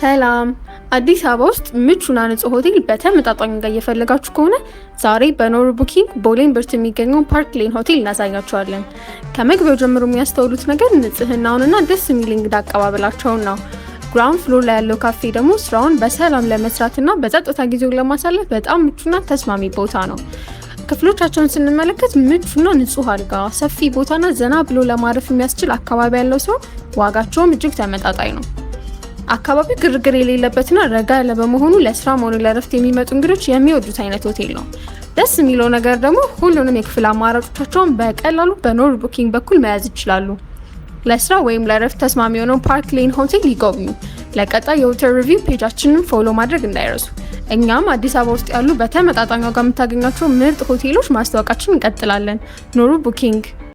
ሰላም! አዲስ አበባ ውስጥ ምቹና ንጹህ ሆቴል በተመጣጣኝ ዋጋ እየፈለጋችሁ ከሆነ ዛሬ በኖሩ ቡኪንግ ቦሌ እምብርት የሚገኘውን ፓርክ ሌን ሆቴል እናሳያችኋለን። ከመግቢያው ጀምሮ የሚያስተውሉት ነገር ንጽህናውንና ደስ የሚል እንግዳ አቀባበላቸውን ነው። Ground floor ላይ ያለው ካፌ ደግሞ ስራውን በሰላም ለመስራትና በጸጥታ ጊዜውን ለማሳለፍ በጣም ምቹና ተስማሚ ቦታ ነው። ክፍሎቻቸውን ስንመለከት ምቹና ንጹህ አልጋ፣ ሰፊ ቦታና ዘና ብሎ ለማረፍ የሚያስችል አካባቢ ያለው ሲሆን ዋጋቸውም እጅግ ተመጣጣኝ ነው። አካባቢው ግርግር የሌለበትና ረጋ ያለ በመሆኑ ለስራም ሆነ ለእረፍት የሚመጡ እንግዶች የሚወዱት አይነት ሆቴል ነው። ደስ የሚለው ነገር ደግሞ ሁሉንም የክፍል አማራጮቻቸውን በቀላሉ በኖር ቡኪንግ በኩል መያዝ ይችላሉ። ለስራ ወይም ለእረፍት ተስማሚ የሆነው ፓርክ ሌን ሆቴል ይጎብኙ። ለቀጣይ የሆቴል review page ኣችንን follow ማድረግ እንዳይረሱ። እኛም አዲስ አበባ ውስጥ ያሉ በተመጣጣኝ ዋጋ የምታገኟቸው ምርጥ ሆቴሎች ማስተዋወቃችን እንቀጥላለን። ኖሩ ቡኪንግ።